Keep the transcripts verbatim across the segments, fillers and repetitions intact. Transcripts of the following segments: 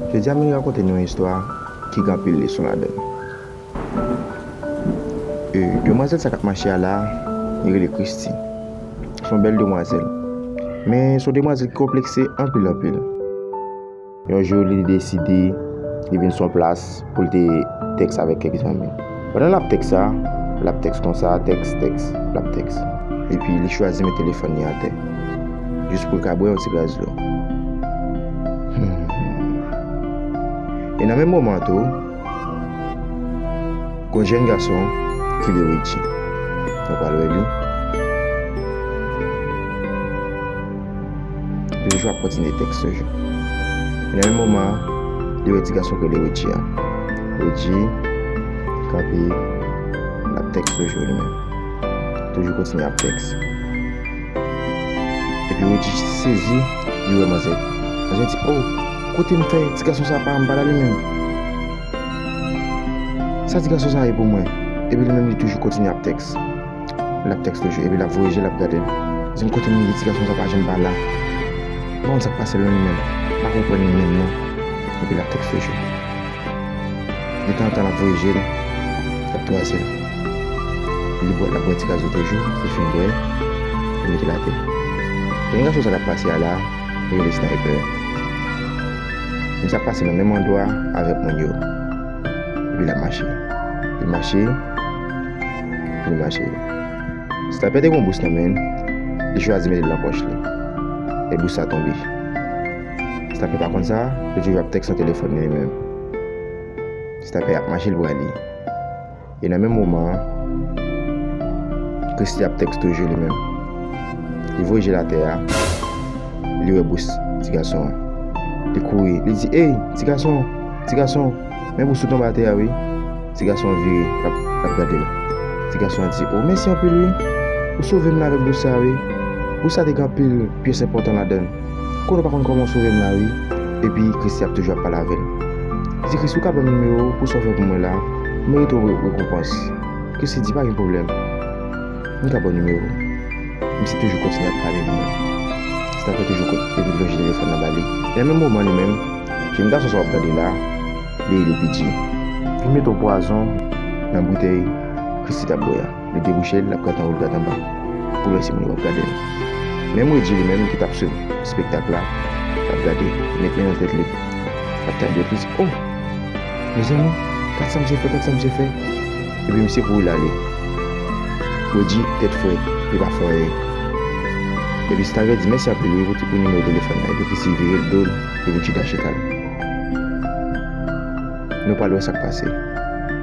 Jodi a, m vin rakonte nou yon istwa ki gen anpil leson ladan l. E, demwazèl sa k ap mache a la, li rele Christie. Se yon bèl demwazèl. Men se yon demwazèl ki konplekse anpil, anpil. Yon jou, li deside li vin sou yon plas pou l te tèks avèk kèk zanmi. Pandan l ap tèks sa, l ap tèks konsa, tèks, tèks, l ap tèks. Epi li chwazi met telefòn li atè, jis pou l ka bwè yon ti gaz dlo. E nan menm moman an tou, gon jèn gason ki rele Reggie. Nou pral wè li. Li toujou ap kontinye tèks toujou. E nan menm moman an, li wè ti gason ki rele Reggie a. Reggie kanpe, l ap tèks toujou li menm. Toujou kontinye ap tèks. Epi Reggie sezi, li wè manzè. Manzè di, "Oh, kote m fè? Ti gason sa pa, m pa la li menm. Sa ti gason sa ye pou mwen?" Epi li menm li toujou kontinye ap tèks. L ap tèks toujou, epi l ap voye je l ap gade l. Di m, "Kote m ye, ti gason sa pa janm pa la. M pa konn sa k pase l non li menm. M pa konprann li menm non." Epi l ap tèks toujou. Detanzantan l ap voye je l, l ap kraze l. Li bwè, l ap bwè ti gaz dlo toujou, li fin bwè, li mete l atè. Jèn gason sa k ap pase a la, li rele Sniper. Misye ap pase nan menm andwa avèk moun yo. Epi l ap mache. Li mache, li mache. Sniper te gen yon bous nan men l, li chwazi mete l nan pòch li. E bous sa tonbe. Sniper pa konn sa, li toujou ap tèks nan telefòn li menm. Sniper ap mache, l prale. E nan menm moman an, Christie ap tèks toujou li menm. Li voye je l atè a, li wè bous ti gason an. Li kouri, li di, "Ey, ti gason, ti gason, men bous ou tonbe atè a wi." Ti gason an vire, l ap, l ap gade l. Ti gason an di, "O, mèsi anpil wi. Ou sove m la avèk bous sa wi. Bous sa te gen anpil pyès enpòtan ladan l. Konnen w pa konn kòman w sove m la wi." Epi Christie ap toujou ap pale avè l. Li di, "Christie, ou ka ban m nimewo w pou sa w fè pou mwen la? M merite yon re-, rekonpans. Christie di, pa gen pwoblèm. M ka ba w nimewo w." Misye toujou kontinye ap pale li menm. Sniper toujou kontinye lonje telefòn nan ba li. E nan menm moman li menm, jèn gason sa w ap gade la, li rele P J. Li mete yon pwazon nan boutèy Christie t ap bwè a. Li debouche l, l ap gade anwo, l gade anba. Pou l wè si moun yo ap gade l. Menm Reggie li menm ki t ap swiv espektak la, l ap gade, li met men nan tèt li, l ap tande, li di, "Oh! Mezanmi, gad sa misye fè, gad sa misye fè." Epi misye kouri l ale. Reggie tèt frèt, li pa fè anyen. Epi Sniper di, "Mèsi anpil wi pou, pou nimewo telefòn nan." Epi Christie vire l do l, li vin chita, chita l. Nou pral wè sa k pase.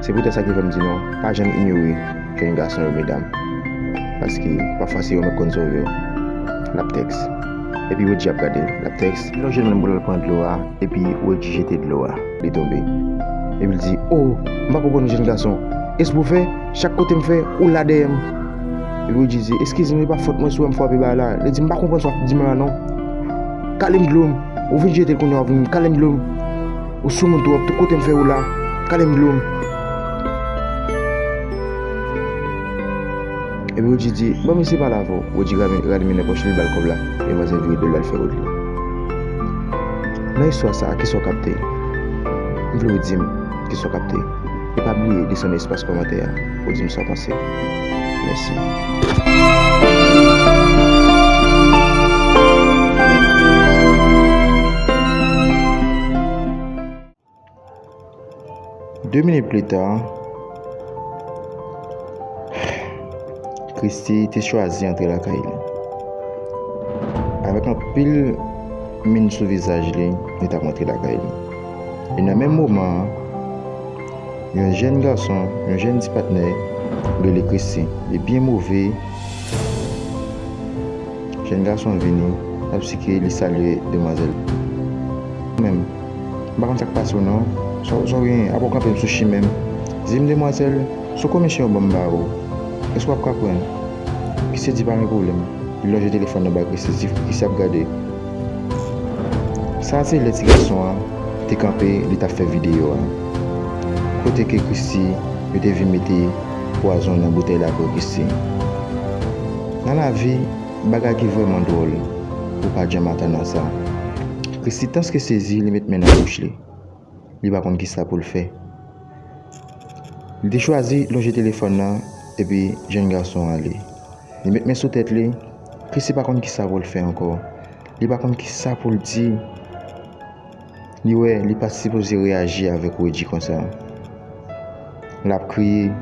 Se poutèt sa ki fè m di nou, pa janm inyore jèn gason yo, medam. Paske pafwa se yo menm k konn sove w. L ap tèks. Epi Reggie ap gade l, l ap tèks. Li lonje l menm pou l al pran dlo a, epi Reggie jete dlo a. Li tonbe. Epi l di, "O, m pa konprann ou, jèn gason. E sa pou w fè, chak kote m fè, ou la dèyè m." Epi Reggie di, "Eskize m, se pa fòt mwen si w wè m frape bagay la." Li di, "M pa konprann sa w ap di m la non. Kale m dlo m. Ou vin jete l kounye a, ou vin kale m dlo m. Ou sou moun twòp, tout kote m fè ou la. Kale m dlo m." Epi Reggie di, "Bon, misye pale avè w." Reggie rale, rale men nan pòch li, li ba l kòb la. Demwazèl vire do l, l al fè wout li. Nan istwa sa a, kisa w kapte? M vle w di m kisa w kapte. E pa bliye desann nan espas kòmantè a pou w di m sa w panse. Mèsi. De minit pli ta, Christie te chwazi antre lakay li. Avèk anpil min sou vizaj li, li t ap rantre lakay li. E nan menm moman an, yon jèn gason, yon jèn ti patnè, rele Christie. Li byen move. Jèn gason an vini, l ap sikile, li salye demwazèl. Menm, m pa konn sa k pase w non. Sa w, sa w genyen? Apre w kanpe m sou chimen m. Di m, demwazèl, se yon komisyon yo ban m ba ou. Èske w ap ka pran l? Christie di, pa gen pwoblèm. Li lonje telefòn nan ba Christie, Christie ap gade. Sa a se lè ti gason an te kanpe, li t ap fè videyo a. Kote ke Christie, yo te vin mete pwazon nan boutèy la pou Christie. Nan lavi, bagay ki vrèman dwòl, ou pa janm atann a sa. Christie tanske sezi, li met men nan bouch li. li pa konn kisa pou l fè. Li te chwazi lonje telefòn nan, epi jèn gason an ale. Li met men sou tèt li, Chrissy pa konn kisa pou l fè ankò. Li pa konn kisa pou l di. Li wè li pa t sipoze reyaji avèk Wedji konsa. L ap kriye.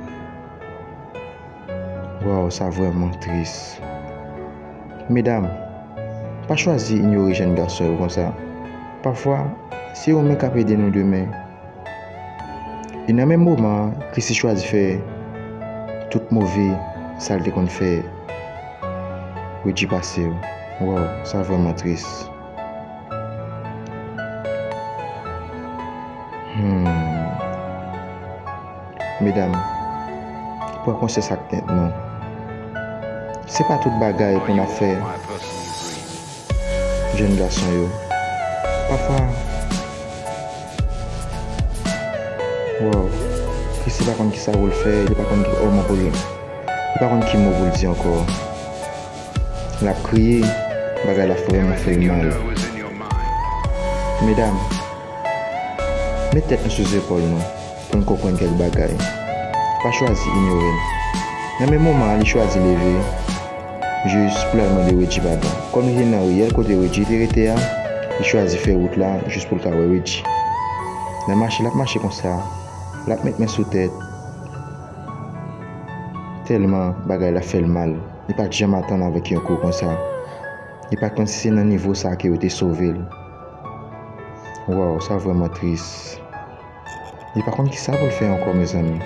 Waw, sa vrèman tris. Medam, pa chwazi inyore jèn gason yo konsa. Pafwa, se yo menm k ap ede nou demen. E nan menm moman an, Chrissy chwazi fè tout move sa l te konn fè Wedji pase yo. Waw, sa vrèman tris. Hmm. Medam, pran konsyans ak tèt nou. Se pa tout bagay pou n ap fè jèn gason yo. Pafwa, waw, Chrissy pa konn kisa pou l fè, li pa konn ki, kòman pou l, li pa konn ki mo pou l di ankò. L ap kriye, bagay la vrèman fè l mal. Medam, met tèt nou sou zepòl nou pou n konprann kèk bagay. Pa chwazi inyore l. Nan menm moman an, li chwazi leve jis pou l al mande Wedji padon. Kòm li te nan riyèl kote Wedji te rete a, li chwazi fè wout la jis pou l ka wè Wedji. Nan mache l ap mache konsa, l ap met men sou tèt, tèlman bagay la fè l mal. Li pa t janm atann avèk yon kou konsa. Li pa t konn si se nan nivo sa ke yo te sove l. Waw, sa vrèman tris. Li pa konn kisa pou l fè ankò, mezanmi.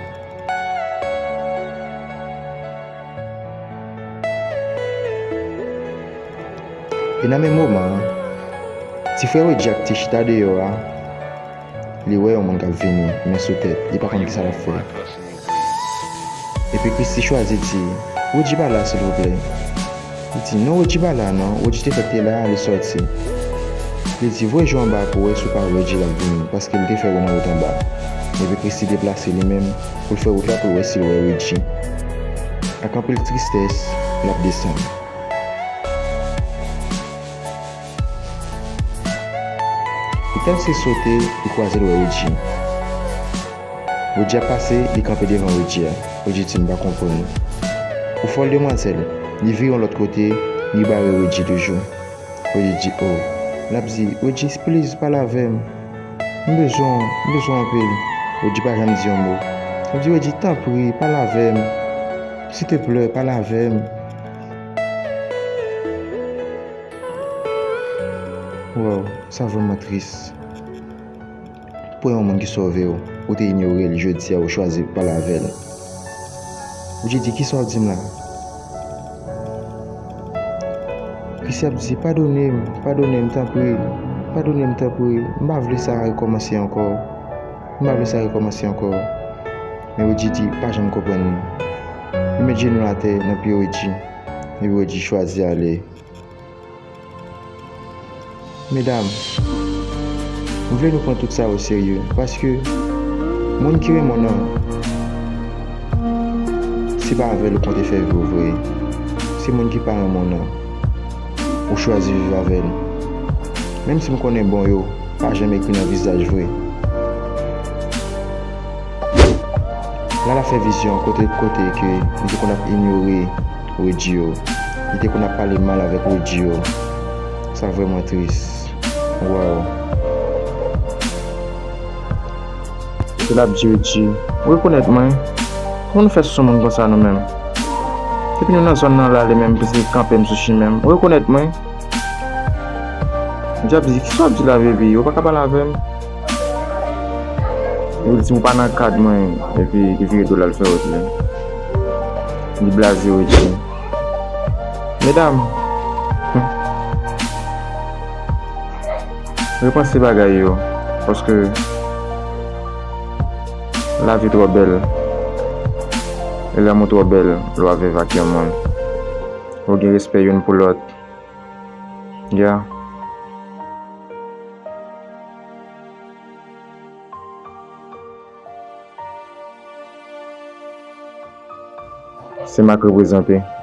E nan menm moman an, ti frè Wedji a ki te chita deyò a, li wè yon moun k ap vini, men sou tèt, li pa konn kisa l ap fè. Epi Chrissy chwazi di, "Wedji pa la, silvouplè." Li di, "Non, Wedji pa la, non. Wedji te fèk te la, li sòti." Li di, "Voye je w anba pou w wè si w pa wè Wedji l ap vini, paske li te fè w nan wout anba." Epi Chrissy deplase li menm pou l fè wout la pou l wè si l wè Wedji. Ak anpil tristès, l ap desann. Li tèl se sote, li kwaze l wè Wedji. Wedji ap pase, li kanpe devan Wedji a. Wedji di, "M pa konprann." Ou fòl, demwazèl. Li vire yon lòt kote, li bare Wedji toujou. Wedji di, "O." L ap di, "Wedji, please, pale avè m. M bezwen w, m bezwen w anpil." Wedji pa janm di yon mo. L ap di, "Wedji, tanpri, pale avè m. Siteplè, pale avè m." Waw, sa vrèman tris. Pou yon moun ki sove w, ou te inyore l, jodi a ou chwazi pale avè l. Ou te di, "Kisa w ap di m la?" Chrissy ap di, "Padone m, padone m, tanpri, padone m, tanpri. M pa vle sa rekòmanse ankò. M pa vle sa rekòmanse ankò." Men Wedji di, "Pa janm konprann li." Li met jenou l atè nan pye Wedji. Epi Wedji chwazi ale. Medam, m vle nou pran tout sa o serye, paske moun ki renmen w nan, se pa avè l ou konte fè vi w vre. Se moun ki pa renmen w nan, ou chwazi viv avè l. Menm si m konnen bon yo pa janm ekri nan vizaj vre. Lala fè vizyon kote, kote ke li te konn ap inyore Wedji yo. Li te konn ap pale mal avèk Wedji yo. Sa vrèman tris. Waw. Epi l ap di Wedji, "Ou rekonèt mwen? Kòman nou fè sou moun konsa nou menm? Epi nou nan zòn nan la, li menm, li kanpe m sou chimen m. Ou rekonèt mwen?" Djab di, "Kisa w ap di la, baby? Ou pa ka pale avè m?" Li di, "Ou pa nan kad mwen." Epi li vire do l al fè wout li. Li blaze Wedji. Medam, repanse bagay yo, paske lavi twò bèl. E lanmou twò bèl lè w ap viv ak yon moun. Ou gen respè youn pou lòt. Yeah. Se m ak reprezante.